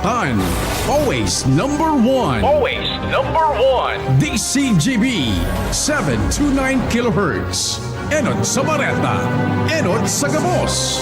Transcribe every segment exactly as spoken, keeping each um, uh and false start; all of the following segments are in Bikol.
Tan, always number one. Always number one. D C G B, seven two nine kilohertz. Enot sa Bareta, enot sa gabos.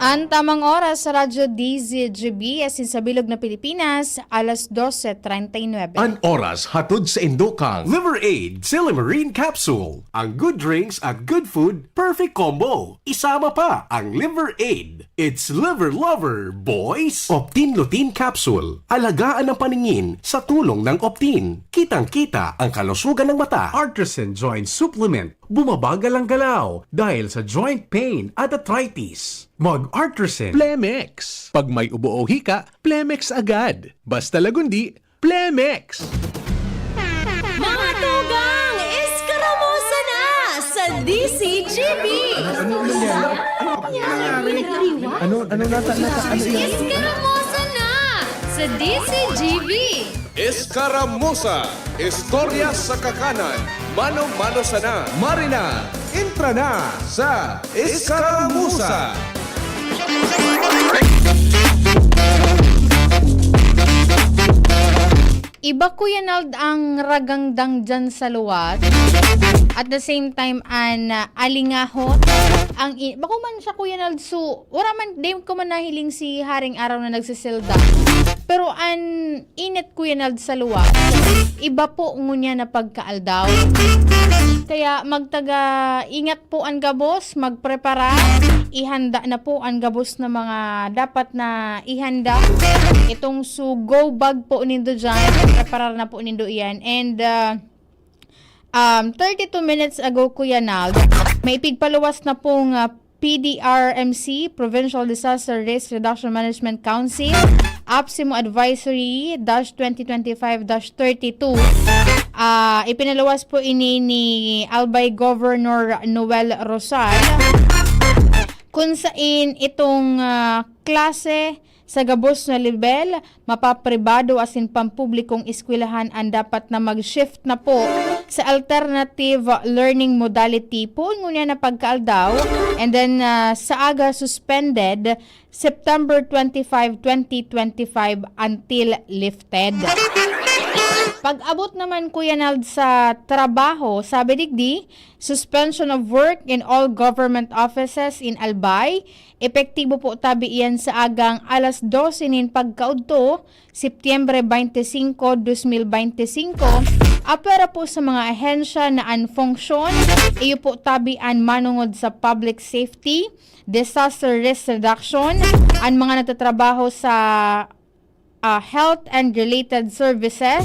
An tamang oras sa Radyo D Z G B asin sa bilog na Pilipinas, alas dose treinta y nueve. An oras hatod sa indo kan Liver Aid Silimarin Capsule. Ang good drinks at good food, perfect combo. Isama pa ang Liver Aid. It's Liver Lover, boys! Optin Lutein Capsule. Alagaan ang paningin sa tulong ng Optin. Kitang-kita ang kalusugan ng mata. Artisan Joint Supplement. Bumabagal ang galaw dahil sa joint pain at arthritis. Mag-Artisan. Plemex. Pag may ubo o hika, Plemex agad. Basta lagundi, Plemex. Mga tugang, eskaramosa na sa D C G B! Ano, ano nangyari? Ano, ano nata, nata, ano yan? Eskaramosa na sa D C G B! Eskaramusa, istorya sa kakanan, mano-mano sana. Marina, entra na sa Eskaramusa. Iba, Kuya Nald, ang ragangdang dyan sa luwas. At the same time, an uh, alingahot. Ang i- bako man siya, Kuya Nald, so, wala man, di ko man nahiling si Haring Araw na nagsisilda. Pero an init, Kuya Nald, sa luwas, iba po ngunyan na pagkaaldaw. Kaya magtaga ingat po an gabos, magprepara, ihanda na po an gabos na mga dapat na ihanda. Itong su go bag po nindo dyan, preparar na po nindo iyan. And uh, um, thirty-two minutes ago, Kuya Nald, may pigpaluwas na pong uh, P D R M C, Provincial Disaster Risk Reduction Management Council, APSIMO Advisory dash twenty twenty-five dash thirty-two. Ah, ipinaluwas po ini ni Albay Governor Noel Rosal, kung sain itong ah, klase sa gabos na lebel, mapapribado asin pampublikong eskwelahan an dapat na mag-shift na po sa alternative learning modality poon ngunyan na pagkaaldaw, and then ah, sa aga suspended September twenty-five, twenty twenty-five until lifted. Pag-abot naman, Kuya Nald, sa trabaho, sabi digdi, suspension of work in all government offices in Albay. Epektibo po tabi iyan sa agang alas dose nin pagkaudto, Setyembre twenty-five, twenty twenty-five. Apwera po sa mga ahensya na an function, iyo po tabi an manongod sa public safety, disaster risk reduction, an mga nagtatrabaho sa ah, health and related services.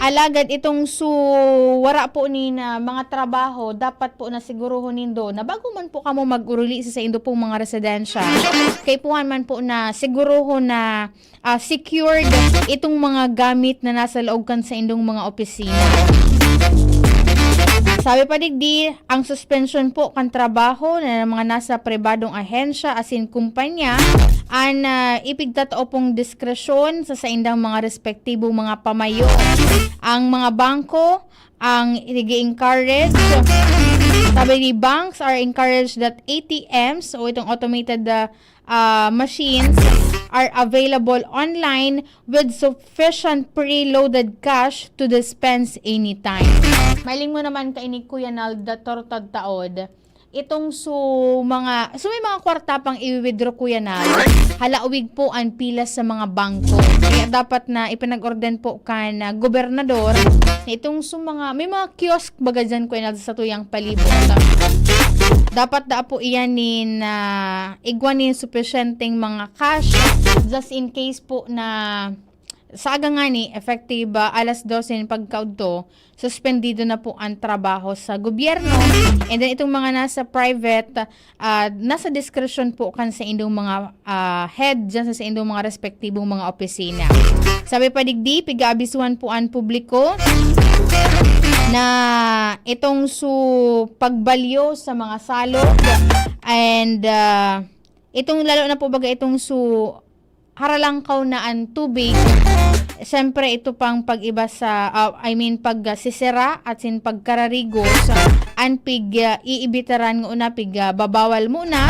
Alagad itong su wara po ni na mga trabaho, dapat po na siguruhon nindo na bago man po kamo mag-uruli sa saindo pong mga residensya, kaipuhan man po na siguruhon na ah, secured itong mga gamit na nasa laog kan saindong mga opisina. Sabi pa digdi, ang suspensyon po kan trabaho na mga nasa pribadong ahensya asin kumpanya an ah, ipigtatao pong diskresyon sa saindang mga respektibong mga pamayo. Ang mga bangko ang nag-encourage. Sabi ni, banks are encouraged that A T Ms o itong automated ah, ah, machines are available online with sufficient preloaded cash to dispense anytime. Mailing mo naman kaini, Kuya Nald, da Tortod Taod. Itong su mga, su may mga kwarta pang i-withdraw, Kuya Nald, halawig po ang pila sa mga bangko. Kaya dapat na ipinag-orden po kan ah, gobernador na itong su mga, may mga kiosk baga dyan, Kuya Nald, sa tuyang palibot. Dapat da po iyan nin ah, igwa nin supisyenteng mga cash just in case po na sa aga ngani, effective ah, alas dose nin pagkaudto, suspendido na po ang trabaho sa gobyerno. And then itong mga nasa private, ah, nasa discretion po kan sa indong mga ah, head dyan sa, sa indong mga respektibong mga opisina. Sabi pa digdi, pigaabisuhan po ang publiko na itong su pagbalyo sa mga salog and ah, itong lalo na po baga itong su haralangkaw na ang tubig. Siyempre, ito pang pag-iba sa, ah, I mean, pag ah, sisira at sin pagkararigos, an pig ah, iibitaran nga una, pig ah, babawal muna.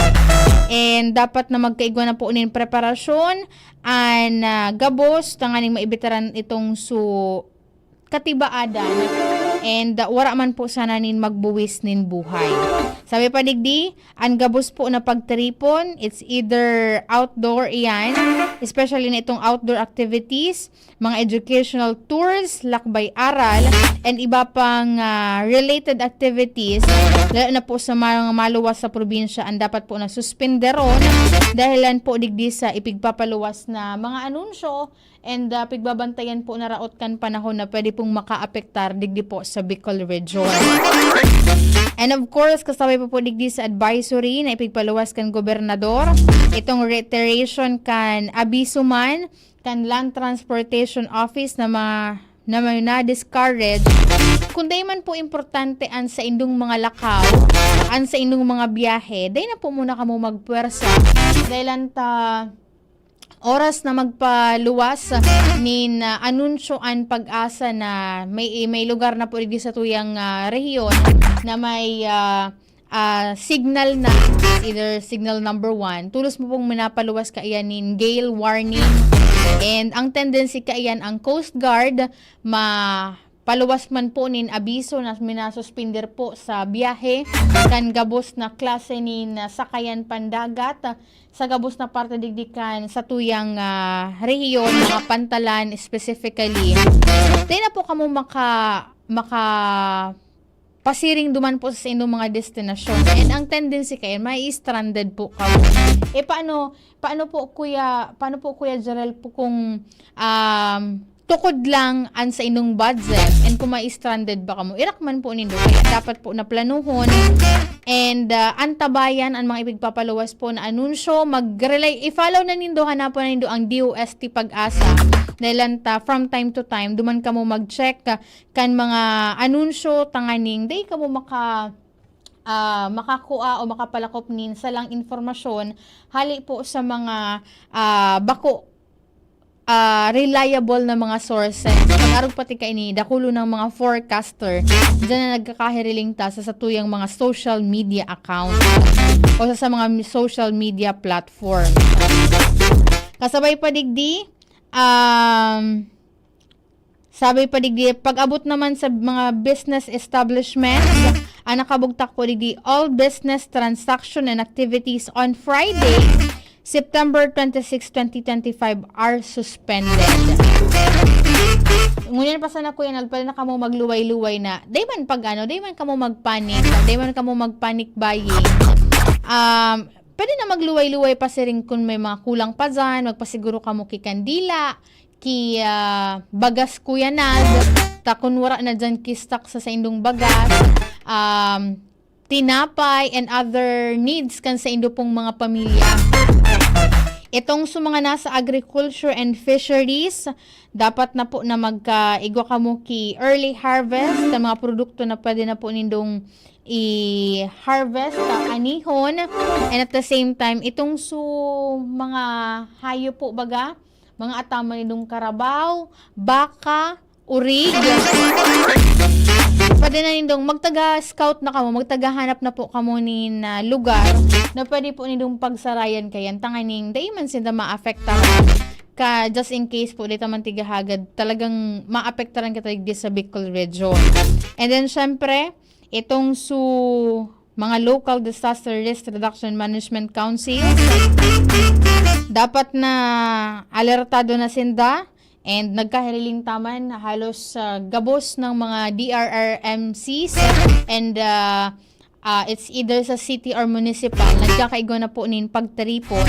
And dapat na magkaigwa na po nin preparasyon an, ah, gabos tanganing maibitaran itong su-, katibaadan. And, ah, wara man po sana nin magbuwis nin buhay. Sabi pa digdi, an gabos po na pagtiripon, it's either outdoor iyan, especially na itong outdoor activities, mga educational tours, lakbay-aral, and iba pang, ah, related activities, lalo na po sa mga maluwas sa probinsya, ang dapat po na suspenderon dahilan po digdi sa ipigpapaluwas na mga anunsyo and, ah, pigbabantayan po na raot kan panahon na pwede pong makaapektar digdi po sa Bicol Region. And of course, kasabay pa po digdi sa advisory na ipigpaluwas kan gobernador, itong reiteration kan abiso man kan Land Transportation Office na ma-, na may na-discourage. Kung dai man po importante an saindong mga lakaw, an saindong mga biyahe, dai na po muna kamo magpuwersa. Dahil ang ta-, oras na magpaluwas nin, ah, anunsyo an PAGASA na may, may lugar na po digdi sa tuyang, ah, rehiyon na may, ah, ah, signal na, either signal number one, tolos mo pong minapaluwas kaiyan nin gale warning. And ang tendency kaiyan ang Coast Guard, ma-, paluwas man po nin abiso na minasuspender po sa biyahe kan gabos na klase nin, ah, sakayan pandagat, ah, sa gabos na parte digdi kan satuyang, ah, rehiyon, mga pantalan specifically. Di na po kamo maka-, maka-, pasiring duman po sa saindong mga destinasyon. And ang tendency kayo, may stranded po kamo. Eh, paano, paano po, Kuya, paano po, Kuya Jarel, po kung, um, tukod lang an saindong budget and kung may stranded ba kamo, irak man po nindo. Kaya dapat po na planuhon and, ah, antabayan ang mga ipigpapaluwas po na anunsyo. Mag-relay, i-follow na nindo, hanapon na nindo ang D O S T PAGASA. Dahil lang ta, from time to time, duman kamo mag-check, ah, kan mga anunsyo tanganing dai kamo maka-, ah, makakua o makapalakop nin salang impormasyon hali po sa mga, ah, bako, ah, reliable na mga sources. Pag-arog pati kaini, dakulo ng mga forecaster diyan na nagkakahiriling ta sa satuyang mga social media account o sa, sa mga mi-, social media platform. Kasabay pa digdi, um, sabi pa digdi, pag-abot naman sa mga business establishments, ang nakabugtak po digdi, all business transaction and activities on Friday, September twenty-six, twenty twenty-five are suspended. Ngunyan pa sana, Kuya Nal, pwede na kamo magluway-luway na. Di man pag ano, di man kamo magpanic, di man kamo magpanic buying. Um, pwede na magluway-luway pa siring kun may mga kulang pa dyan, magpasiguro kamo ki kandila, ki, ah, bagas, Kuya Nal, ta kun wara na dyan ki stock sa saindong bagas, um, tinapay, and other needs kan saindo pong mga pamilya. Itong sa mga nasa agriculture and fisheries, dapat na po na magkaigwa kamo ki early harvest, sa mga produkto na pwede na po nindong i-harvest, ta anihon, and at the same time, itong su mga hayop po baga, mga ataman nindong karabaw, baka, urig. Pwede na nindong magtaga-scout na kamo, magtagahanap na po kamo nin, ah, lugar na pwede po nindong pagsarayan kayan, tanganing dai man sinda maapektaran. Ka, just in case po, dito man tigahagad, talagang maapektaran kita digdi sa Bicol Region. And then, syempre, itong su mga local disaster risk reduction management councils, dapat na alertado na sinda and nagkahiriling taman na halos, ah, gabos ng mga D R R M Cs and, ah, ah, it's either sa city or municipal, nagkakaigwa na po nin pagtiripon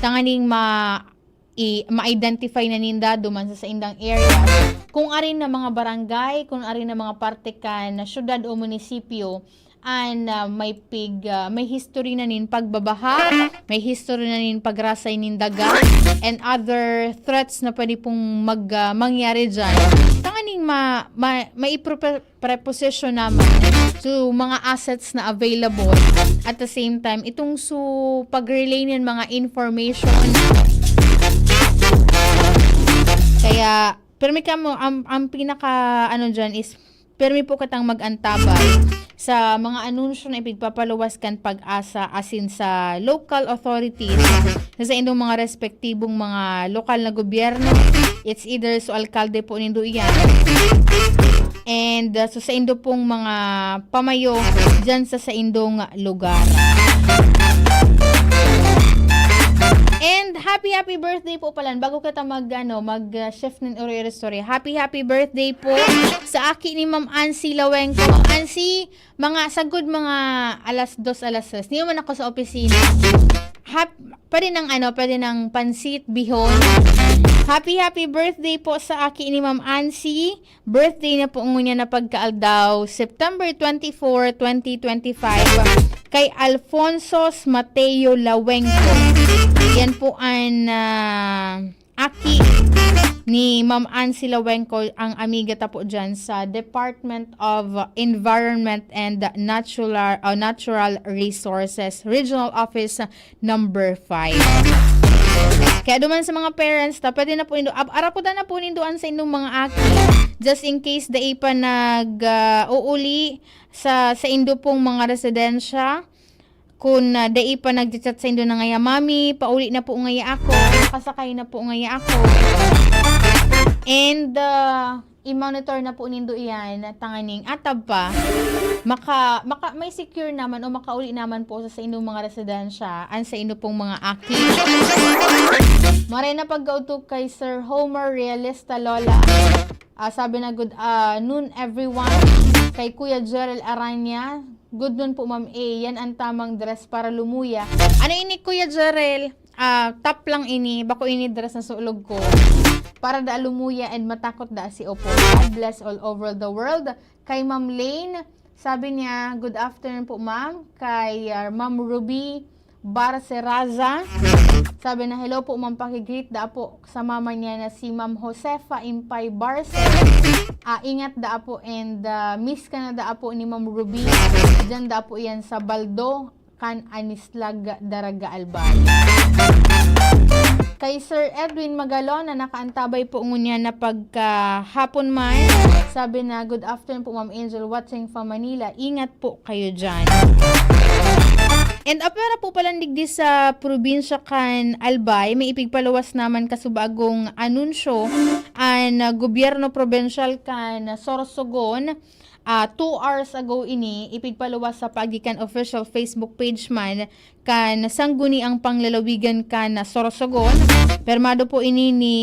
tanganing ma- i-, ma-identify na ninda duman sa saindang area. Kung arin na mga barangay, kung arin na mga parte kan syudad o munisipyo, an, ah, may pig-, ah, may history na nin pagbabaha, may history na nin pagrasay nin daga, and other threats na pwede pong mag-, ah, mangyari dyan. Tanganing ma-, ma-, maiprope-, preposition naman. So, mga assets na available. At the same time, itong su pag-relay ng mga information. Kaya, permi kamo, ang, ang pinaka, ano dyan is, permi po katang mag-antabay. sa mga anunsyo na ipigpapaluwas kan PAGASA asin sa local authorities, sa saindong mga respektibong mga lokal na gobyerno, it's either sa alkalde po nindo iyan, and, ah, sa saindo pong mga pamayo dyan sa saindong lugar. And happy, happy birthday po pala. Bago kita mag, ano, mag, ah, shift ng uri-uri story. Happy, happy birthday po sa aki ni Ma'am Ansi Lawengco. Ma'am Ansi, mga sagod mga alas dos, alas tres. Di naman ako sa opisina. Hap-, pwede ng ano, pwede ng pansit, bihon. Happy, happy birthday po sa aki ni Ma'am Ansi. Birthday na po ngunyan na pagkaaldaw, September twenty-four, twenty twenty-five, kay Alfonso Mateo Lawengco. Yan po ang, ah, aki ni Ma'am Ansi Lawengco, ang amiga ta po dyan sa Department of Environment and Natural, uh, Natural Resources, Regional Office number five. Kaya duman sa mga parents ta, pwede na po nindo, ab-, arapudan na po nindo ang sa inyong mga aki. Just in case dai pa nag, ah, uuli sa, sa indo pong mga residensya, kung, ah, dai pa nagchat-chat sa indo na ngaya, "Mami, pauli na po ngaya ako, nakasakay na po ngaya ako." And, ah, i-monitor na po nindo iyan, tanganing atab pa, maka-, maka-, may secure naman o makauli naman po sa, sa inyong mga residensya, ang sa inyo pong mga aki. Maray na pagkautok kay Sir Homer Realista Lola. Ah, sabi na, "Good, ah, noon, everyone." Kay Kuya Jerel Aranya, "Good noon po, Ma'am A. Yan ang tamang dress para lumuya." Ano ini, Kuya Jerel? Ah, top lang ini. Bako ini dress na sulog ko. Para da lumuya and matakot da si Opo. God bless all over the world. Kay Ma'am Lane, sabi niya, "Good afternoon po, ma'am." Kay, ah, Ma'am Ruby Barceraza, sabi na, "Hello po, ma'am. Paki-greet da po sa mama niya na si Ma'am Josefa Impay Barce. Ah, ingat da po and, ah, miss ka na da po ni Ma'am Ruby. Diyan da po yan sa Baldo kan Anislag, Daraga, Albay." Kay Sir Edwin Magalona, nakaantabay po ngunyan na pagkahapon man. Sabi na, "Good afternoon po, Ma'am Angel, watching from Manila. Ingat po kayo dyan." And apwera po palan digdi sa probinsya kan Albay, may ipigpaluwas naman kasubagong anunsyo an, ah, gobyerno probinsyal kan Sorsogon. Ah, two hours ago ini, ipigpaluwas sa paagi kan official Facebook page man kan Sangguniang Panglalawigan kan Sorsogon. Permado po ini ni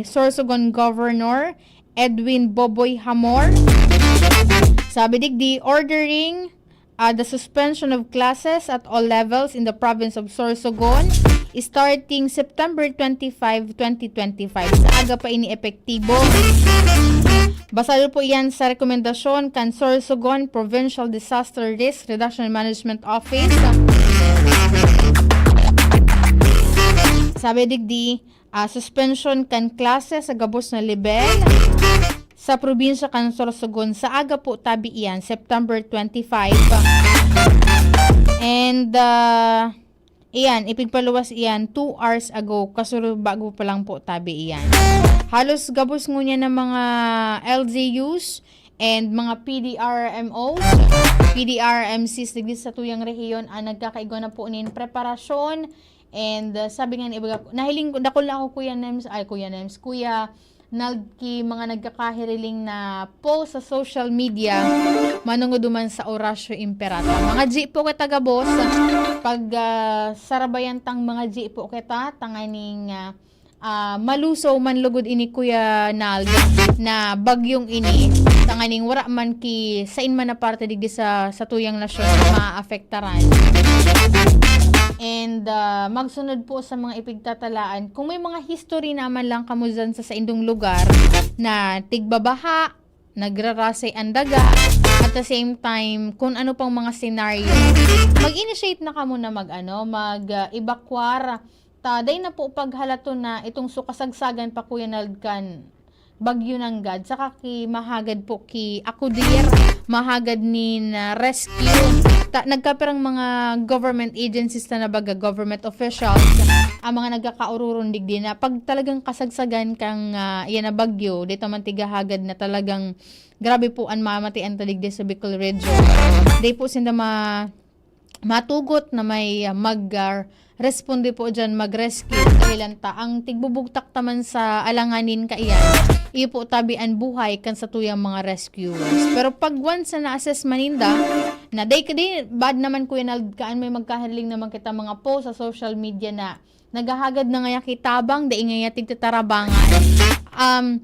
Sorsogon Governor Edwin Boboy Hamor. Sabi digdi, ordering, ah, the suspension of classes at all levels in the province of Sorsogon starting September twenty-five, twenty twenty-five. Sa aga pa ini epektibo. Basado po iyan sa rekomendasyon kan Sorsogon Provincial Disaster Risk Reduction Management Office. Sabi digdi, ah, suspension kan klase sa gabos na lebel sa probinsya kan Sorsogon sa aga po tabi iyan, September twenty-five. And, ah, iyan, ipigpaluwas iyan two hours ago, kasuro bago pa lang po tabi iyan. Halos gabos ngunyan ng mga L G Us and mga P D R M Os, P D R M Cs digdi sa tuyang rehiyon ang nagkakaigwa na po nin preparasyon. And, uh, sabi nga ni iba, nahiling ko, dakul na ako, Kuya Nems, ay, Kuya Nems, Kuya Nald, ki mga nagkakahiriling na post sa social media, manungoduman sa Orasyo Imperata. Mga G po kita gabos, pag, ah, sarabayan tang mga G po kita, tanganing, ah, ah, malusaw man lugod ini, Kuya Nald, na bagyong ini, tanganing wara man ki sain man na parte digdi sa, sa tuyang nasyon na maapektaran. And, ah, magsunod po sa mga ipigtatalaan, kung may mga history naman lang kamo dyan sa saindong lugar na tigbabaha, nagrarasay ang daga, at the same time, kung ano pang mga scenario, mag-initiate na kamo na mag, ano, mag, ah, evacuar. Ta, dai na po paghalaton na itong sukasagsagan pa, Kuya Nald, kan Bagyo Nanggad, saka ki mahagad po ki akudir, mahagad nin, ah, rescue. Ta, nagkapirang mga government agencies na nabaga, government officials, ang mga nagkakaororon digdi na pag talagang kasagsagan kang, ah, iyan na bagyo, dito man tigahagad na talagang grabe po an mamatian ta digdi sa Bicol Region. Di po sinda ma-, matugot na may, ah, mag, ah, responde po diyan, mag-rescue. Dahilan ta, ang tigbubugtak ta man sa alanganin kaiyan, iyo po tabi an buhay kan satuyang mga rescuers. Pero pag once na na-assess man ninda, na day ka di, bad naman, Kuya Nald, kaan may magkahiling naman kita mga post sa social media na naghahagad na ngaya kitabang, dai ngaya tigtatarabangan. Um,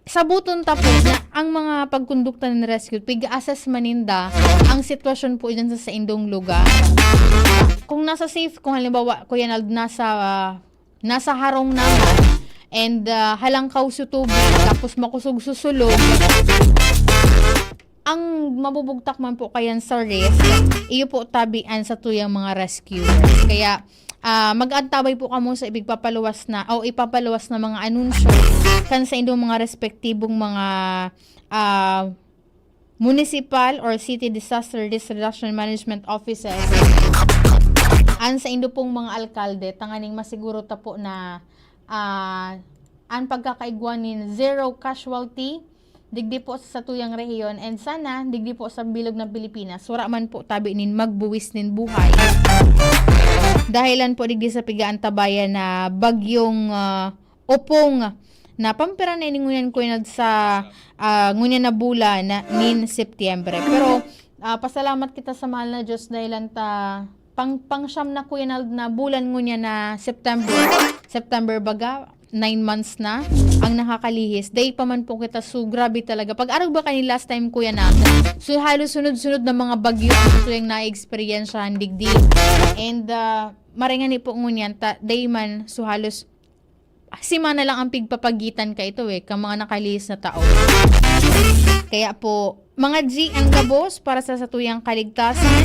sabuton ta po na ang mga pagkondukta ng rescue, pig-assess man ninda ang sitwasyon po dyan sa saindong lugar. Kung nasa safe, kung halimbawa, Kuya Nald, nasa, ah, nasa harong naman, and, ah, halangkaw sa tubig, tapos makusog susulog, ang mabubugtak man po kayan sa risk, iyo po tabian sa tuyang mga rescuers. Kaya, ah, mag-antabay po kamo sa ipigpapaluwas na o ipapaluwas na mga anunsyo kan sa indong mga respektibong mga, ah, municipal or city disaster risk reduction management offices. An sa indo pong mga alkalde, tanganing masiguro ta po na, ah, an pagkakaigwa nin zero casualty digdi po sa satuyang rehiyon, and sana digdi po sa bilog ng Pilipinas, wala man po tabi nin magbuwis nin buhay. Dahilan po digdi sa pigaantabayan na bagyong, ah, Opong na pampira na ini ngunyan, Kuya Nald, sa, ah, ngunyan na bulan na nin Setyembre. Pero, ah, pasalamat kita sa mahal na Diyos dahilan ta pang, pangsyam na, Kuya Nald, na bulan ngunyan na September. September baga, nine months na ang nakakalihis. Dai pa man po kita, so grabe talaga. Pag-arog ba kani last time, Kuya Nald? So halos sunod-sunod na mga bagyo ang tuyang na-experience digdi. And, ah, maringani po ngunyan, ta, dai man, so halos semana lang ang pigpapagitan kaito, eh, kan mga nakalihis na tao. Kaya po, mga G, ang gabos para sa satuyang kaligtasan.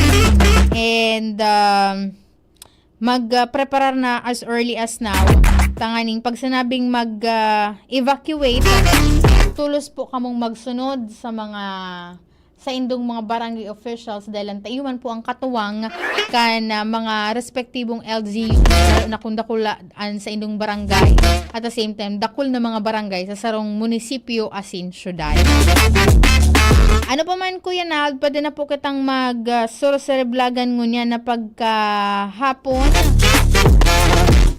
And, um, mag, ah, preparar na as early as now. Tanganing pag sinabing mag, ah, evacuate, tulos po kamong magsunod sa mga sa indong mga barangay officials, dahil ang tayo man po ang katuwang kan, ah, mga respektibong L G U, lalo na kung dakula an sa indong barangay. At the same time, dakul na mga barangay sa sarong munisipyo asin syudad. Ano pa man, Kuya Nald, pwede na po kitang mag, ah, surosereblagan ngunyan na pagkahapon.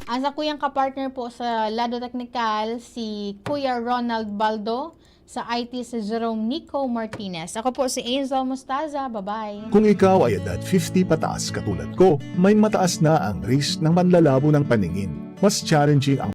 Ang sa kuyang kapartner po sa Lado Teknikal, si Kuya Ronald Baldo. Sa I T, si Jerome Nico Martinez. Ako po si Angel Mostaza. Bye-bye. Kung ikaw ay edad fifty pataas katulad ko, may mataas na ang risk ng manlalabo ng paningin. Mas challenging ang